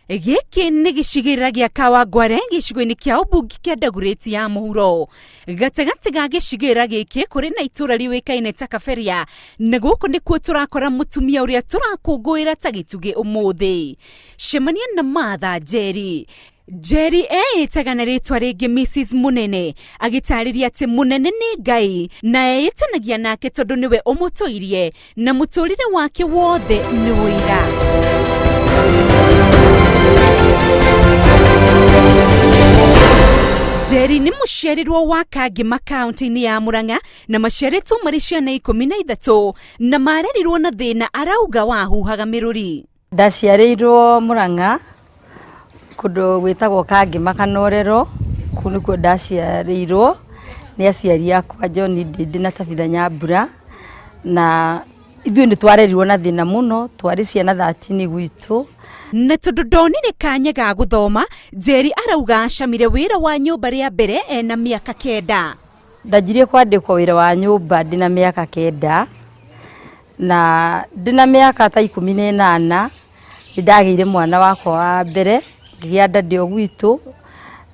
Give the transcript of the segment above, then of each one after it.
Gĩkĩ nĩ gĩcigĩrĩra gĩa Kawangware gĩcigo-inĩ kĩa ũmbunge kĩa Dagoretti ya mũhuro. Gatagatĩ ga gĩcigĩrĩra gĩkĩ kũrĩ na itũra rĩũĩkaine ta Kaberia na gũkũ nĩkuo tũrakora mũtumia ũrĩa tũrakũngũĩra ta gĩtugĩ ũmũthĩ. Cemania na Martha Njeri. Njeri eĩtaga na rĩtwa rĩngĩ Mrs Mũnene, agĩtarĩria atĩ Mũnene nĩ Ngai na eĩtanagia nake tondũ nĩwe ũmũtũirie na mũtũrĩre wake wothe nĩ ũira. Njeri nĩ mũciarirwo wa Kangĩma kaunti-inĩ ya Murang'a na maciarĩtwo marĩ ciana 13 na marerirwo na thĩna arauga wahuhaga mĩrũri. Ndaciarĩirwo Mũrang'a, kũndũ gwĩtagwo Kangĩma Kanorero, kũu nĩkuo ndaciarĩirwo nĩ aciari akwa John Ndĩndĩ na Tabitha Nyambura, na ithuĩ nĩ twarerirwo na thĩna mũno, twarĩ ciana 13 gwitũ. Na tondũ ndonire kanya ga gũthoma, Njeri arauga acamire wĩra wa nyũmba rĩa mbere ena mĩaka 9. Ndanjirie kwandĩkwo wĩra wa nyũmba ndĩna mĩaka 9, Na ndĩna mĩaka ta 18 nĩ ndagĩire mwana wakwa wa mbere, ngĩgĩa nda ndĩ o gwitũ,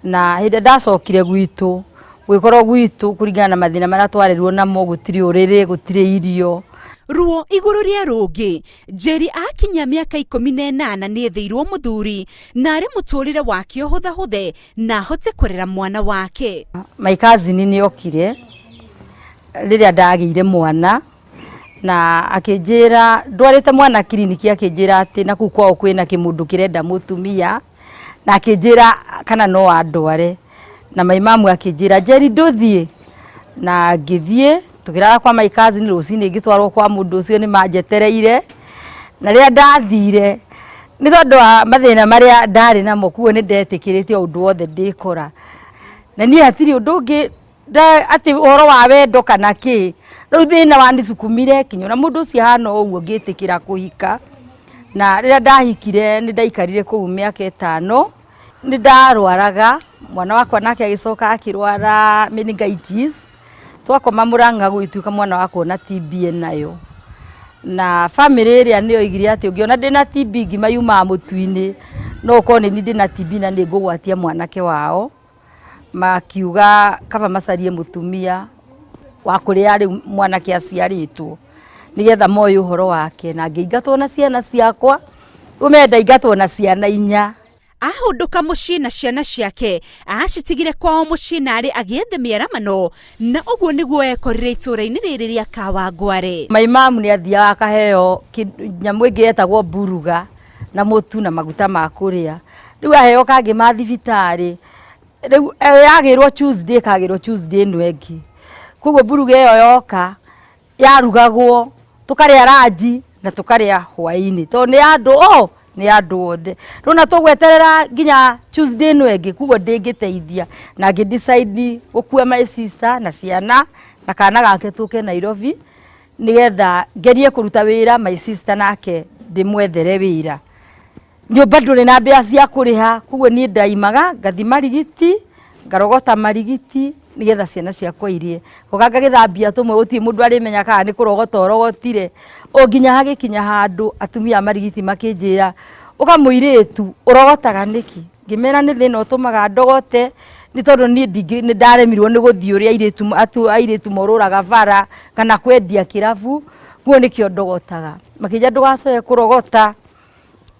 na hĩndĩ ĩrĩa ndacokire gwitũ, gũgĩkorwo gwitũ kũringana na mathĩna marĩa twarerirwo namo gũtirĩ ũrĩrĩ, gũtirĩ irio. Ruo igũrũ rĩa rũngĩ, Njeri akinyia mĩaka 18 nĩ ethĩirwo mũthuri na arĩ mũtũrĩre wake ũhũthahũthe na ahote kũrera mwana wake. My cousin nĩ okire rĩrĩa ndagĩire mwana na akĩnjĩra ndwarĩte mwana kiriniki akĩnjĩra atĩ na kũu kwao kwĩna kĩmũndũ kĩrenda mũtumia na akĩnjĩra kana no andware na my mum akĩnjĩra Njeri ndũthiĩ na ngĩthiĩ tũkĩrara kwa my cousin rũcinĩ ngĩtwarwo kwa mũndũ ũcio nĩ manjetereire na rĩrĩa ndathire nĩ tondũ wa mathĩna marĩa ndarĩ namo kuo nĩ ndetĩkĩrĩte o ũndũ wothe ndĩkora na niĩ hatirĩ ũndũ ũngĩ atĩ ũhoro wa wendo kana kĩ rĩu thĩna wanisukumire nginya ona mũndũ ũcio ahana ũguo ngĩtĩkĩra kũhika na rĩrĩa ndahikire nĩ ndaikarire kũu mĩaka 5 nĩ ndarwaraga mwana wakwa nake agĩcoka akĩrwara meningitis twakoma Mũrang'a gũgĩtuĩka mwana wakwa ona TB enayo na bamĩrĩ ĩrĩa nĩ yoigire atĩ ũngĩona ndĩna TB ngima yumaga mũtu-inĩ no ũkorwo nĩ niĩ ndĩna TB na nĩ ngũgwatia mwanake wao makiuga kaba macarie mũtumia wa kũrĩa rĩu mwanake aciarĩtwo nĩgetha moĩ ũhoro wake na ngĩingatwo na ciana ciakwa ũmenye ndaingatwo na ciana 4. Ahũndũka mũciĩ na ciana ciake acitigire kwao mũciĩ na arĩ agĩethe mĩaramano na ũguo nĩguo ekorire itũũra-inĩ rĩrĩ rĩa Kawangware. My mum nĩ athiaga akaheo nyamũ ĩngĩ yetagwo mburuga na mũtu na maguta ma kũrĩa rĩu aheo kangĩ ma thibitarĩ rĩu yagĩrwo Tuesday ĩkagĩrwo Tuesday ĩno ĩngĩ koguo mburuga ĩyo yoka yarugagwo tũkarĩa ranji na tũkarĩa hwainĩ tondũ nĩ andũ o nĩ andũ othe rĩu na tũgweterera nginya Tuesday ĩno ĩngĩ koguo ndĩngĩteithia na ngĩ decide gũkua my sister na ciana na kana gake tũke Nairobi nĩgetha ngerie kũruta wĩra my sister nake ndĩmwethere wĩra nyũmba ndũrĩ na mbia cia kũrĩha koguo niĩ ndaimaga ngathi marigiti ngarogota marigiti nĩgetha ciana ciakwa irie ngoka ngagĩthambia tũmwe gũtirĩ mũndũ arĩmenya kana nĩ kũrogota ũrogotire o nginya hagĩkinya handũ atumia a marigiti makĩnjĩra ũka mũirĩtu ũrogotaga nĩkĩ ngĩmera nĩ thĩna ũtũmaga ndogote nĩ tondũ niĩ nĩ ndaremirwo nĩ gũthiĩ ũrĩa airĩtu morũraga bara kana kwendia kĩrabu kuo nĩkĩo ndogotaga makĩnjĩra ndũgacoke kũrogota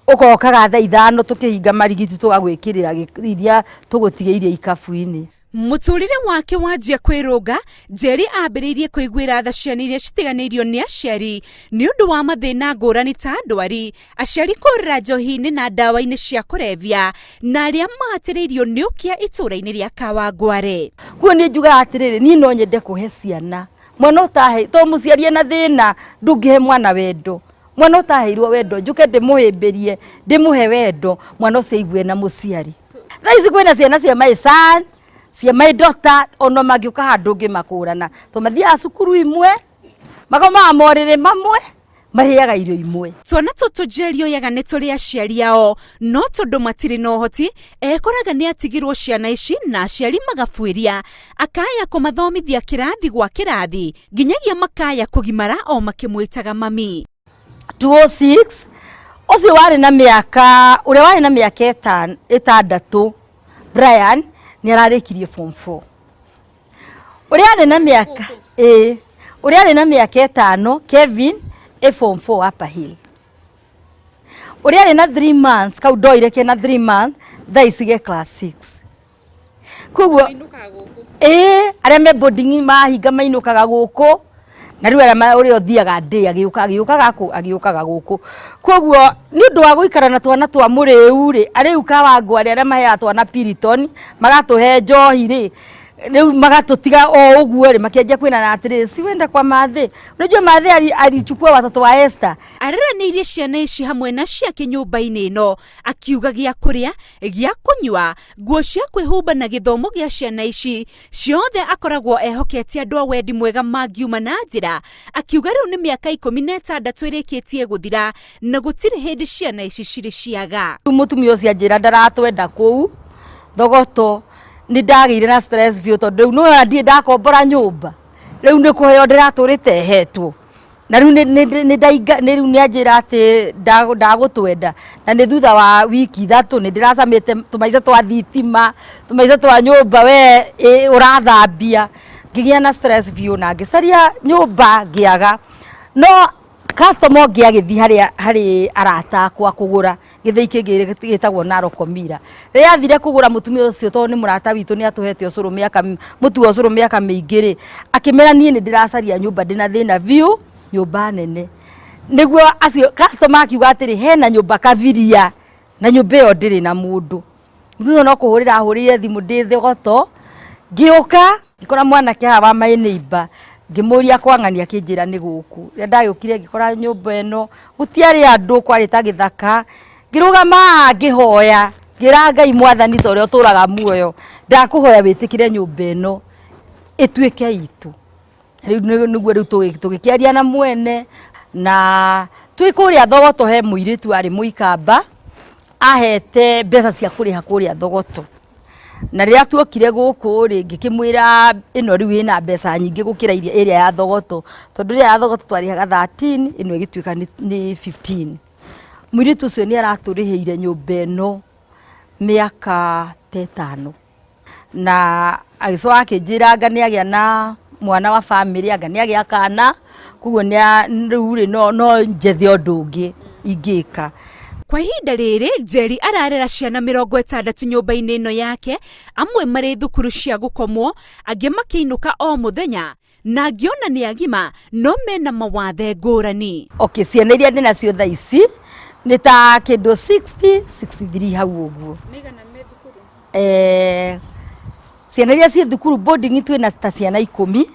ũkokaga thaa 5 tũkĩhinga marigiti tũgagwĩkĩrĩra iria tũgũtigĩirie ikabu-inĩ. Mũtũrĩre wake wanjia kwĩrũnga, Njeri ambĩrĩirie kũiguĩra tha ciana iria citiganĩirio nĩ aciari nĩ ũndũ wa mathĩna ngũrani ta ndwari, aciari kũrĩra njohi-inĩ na ndawa-inĩ cia kũrebia na arĩa mahatĩrĩirio nĩ ũkĩa itũũra-inĩ rĩa Kawangware. Kuo niĩ njugaga atĩrĩrĩ, niĩ no nyende kũhe ciana mwana ũtahe, tondũ mũciari ena thĩna ndũngĩhe mwana wendo mwana ũtaheirwo wendo njũke ndĩmũhĩmbĩrie ndĩmũhe wendo mwana ũcio aigue na mũciari. Thaa ici kwĩna ciana cia my son cia my daughter ona mangĩũka handũ ngĩmakũrana tondũ mathiaga cukuru imwe makomaga morĩrĩ mamwe marĩaga irio imwe. Twana tũtũ Njeri oyaga nĩ tũrĩ aciari ao no tondũ matirĩ na ũhoti ekoraga nĩ atigirwo ciana ici na aciari magabuĩria akaya kũmathomithia kĩrathi gwa kĩrathi nginyagia makaya kũgimara o makĩmwĩtaga mami. 206. Ũcio warĩ na mĩaka, ũrĩa warĩ na mĩaka ĩtandatũ, Brian, nĩ ararĩkirie form 4. Ũrĩa arĩ na mĩaka, ĩĩ, ũrĩa arĩ na mĩaka ĩtano, Kevin, ĩ form 4 Upper Hill. Ũrĩa arĩ na 3 months, kau ndoire kena 3 months, thaa ici ge class 6. Koguo ĩĩ, arĩa me boarding mahinga mainũkaga gũkũ, na rĩu arĩa ũrĩa ũthiaga ndĩ agĩũka agĩũkaga kũ agĩũkaga gũkũ. Koguo nĩ ũndũ wa gũikara na twana twa mũrĩu rĩ, arĩu Kawangware arĩa maheaga twana Piriton, magatũhe njohi rĩ, rĩu magatũtiga o ũguo rĩ, makĩanjia kwĩrana atĩrĩ, si wende kwa Mathĩ. Unajua Mathĩ alichukua watoto wa Esther. Areranĩirie ciana ici hamwe na ciake nyũmba-inĩ ĩno, akiuga gĩa kũrĩa, gĩa kũnyua, nguo cia kwĩhumba na gĩthomo gĩa ciana ici ciothe akoragwo ehokete andũ a wendi mwega mangiuma na njĩra, akiuga rĩu nĩ mĩaka 16 ĩrĩkĩtie gũthira na gũtirĩ hĩndĩ ciana ici cirĩ ciaga. Rĩu mũtumia ũcio anjĩra ndaratwenda kũu Thogoto, nĩ ndagĩire na stress biũ tondũ rĩu nĩwona ndirĩ ndakombora nyũmba, rĩu nĩ kũheo ndĩratũrĩte hetwo. Na rĩu rĩu nĩ anjĩra atĩ ndagũtwenda, na nĩ thutha wa wiki ithatũ nĩ ndĩracamĩte tũmaica twa thitima, tũmaica twa nyũmba we ũrathambia, ngĩgĩa na stress biũ na ngĩcaria nyũmba ngĩaga, no customer ũngĩ agĩthiĩ harĩ arata akwa kũgũra gĩthĩi kĩngĩ gĩtagwo Narok Mira. Rĩrĩa athire kũgũra mũtumia ũcio tondũ nĩ mũrata witũ nĩ atũhete ũcũrũ mĩaka, mũtu wa ũcũrũ mĩaka mĩingĩ rĩ, akĩmera niĩ nĩ ndĩracaria nyũmba ndĩna thĩna biũ, nyũmba nene. Nĩguo acio customer akiuga atĩrĩ, hena nyũmba Kabiria na nyũmba ĩyo ndĩrĩ na mũndũ. Mũtumia ũcio no kũhũrĩra ahũrĩire thimũ ndĩ Thogoto, ngĩũka ngĩkora mwanake haha wa my neighbor, ngĩmũria kwa ng'ani akĩnjĩra nĩ gũkũ. Rĩrĩa ndagĩũkire ngĩkora nyũmba ĩno gũtiarĩ andũ kwarĩ ta gĩthaka, ngĩrũgama haha ngĩhoya, ngĩra Ngai mwathani ta ũrĩa ũtũraga muoyo, ndakũhoya wĩtĩkĩre nyũmba ĩno ĩtuĩke itũ. Rĩu nĩguo rĩu tũgĩkĩaria na mwene na twĩ kũrĩa Thogoto he mũirĩtu warĩ mũikamba ahete mbeca cia kũrĩha kũrĩa Thogoto. Na rĩrĩa tuokire gũkũ rĩ, ngĩkĩmwĩra ĩno rĩu ĩna mbeca nyingĩ gũkĩra ĩrĩa ya Thogoto, tondũ ĩrĩa ya Thogoto twarĩhaga 13 ĩno ĩgĩtuĩka nĩ 15. Mũirĩtu ũcio nĩ aratũrĩhĩire nyũmba ĩno mĩaka ta ĩtano. Na agĩcoka akĩnjĩra anga nĩ agĩa na mwana wa bamĩrĩ, anga nĩ agĩa kana, koguo rĩu rĩ no njethe ũndũ ũngĩ ingĩka. Kwa ihinda rĩrĩ, Njeri ararera ciana 60 nyũmba-inĩ ĩno yake, amwe marĩ thukuru cia gũkomwo, angĩ makĩinũka o mũthenya, na angĩ ona nĩ agima no mena mawathe ngũrani. Okay, ciana iria ndĩ nacio thaa ici nĩ ta kĩndũ 60, 63 hau ũguo. Ciana iria ciĩ thukuru boarding twĩna ta ciana 10,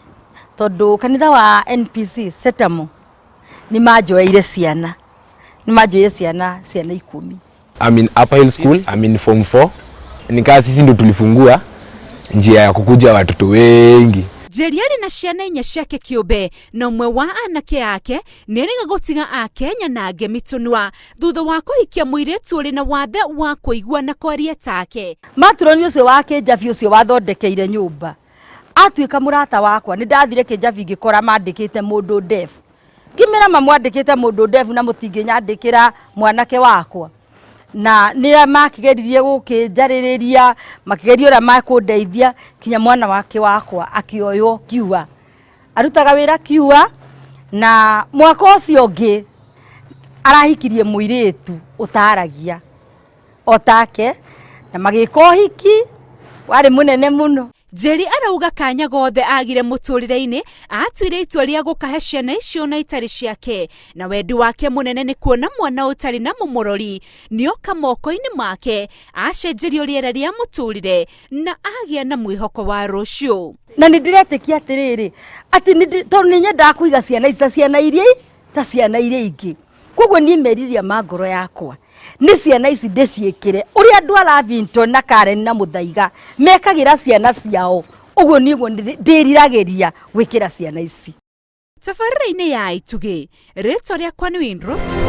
tondũ kanitha wa NPC Setamo nĩ manjoeire ciana, nĩ manjoeire ciana, ciana 10. I'm in Upper Hill School, I'm in form 4. Nikaa sisi ndo tulifungua njia ya kukuja watoto wengi. Njeri arĩ na ciana inya ciake kĩũmbe na ũmwe wa anake ake nĩ erĩga gũtiga Akenya na ngemi tũnua thutha wa kũhikia mũirĩtu ũrĩ na wathe wa kũigua na kwaria take. Matroni ũcio wa Kĩnjabi ũcio wathondekeire nyũmba atuĩka mũrata wakwa, nĩ ndathire Kĩnjabi ngĩkora mandĩkĩte mũndũ deaf, ngĩmera mamwandĩkĩte mũndũ deaf na mũtingĩnyandĩkĩra mwanake wakwa. Na nĩ makĩgeririe gũkĩnjarĩrĩria, makĩgeria ũrĩa makũndeithia kinya mwana wake wakwa akĩoywo kiua. Arutaga wĩra kiua, na mwaka ũcio ũngĩ arahikirie mũirĩtu ũtaragia o take, na magĩka ũhiki warĩ mũnene mũno. Njeri arauga kanya gothe agire mũtũrĩre-inĩ atuire itua rĩa gũkahe ciana icio na itarĩ ciake, na wendi wake mũnene nĩ kuona mwana ũtarĩ na mũmũrori nĩoka moko-inĩ make acenjerio rĩera rĩa mũtũrĩre na agĩa na mwĩhoko wa rũciũ. Na nĩ ndĩretĩkia atĩrĩrĩ, atĩ tondũ nĩ nyendaga kũiga ciana ici ta ciana iria ingĩ, koguo niĩ meriria ma ngoro yakwa nĩ ciana ici ndĩciĩkĩre ũrĩa andũ a Lavington na Karen na Mũthaiga mekagĩra ciana ciao, ũguo nĩguo ndĩriragĩria gwĩkĩra ciana ici. Tabarĩra-inĩ ya Itugĩ, rĩtwa rĩakwa nĩ Windrose.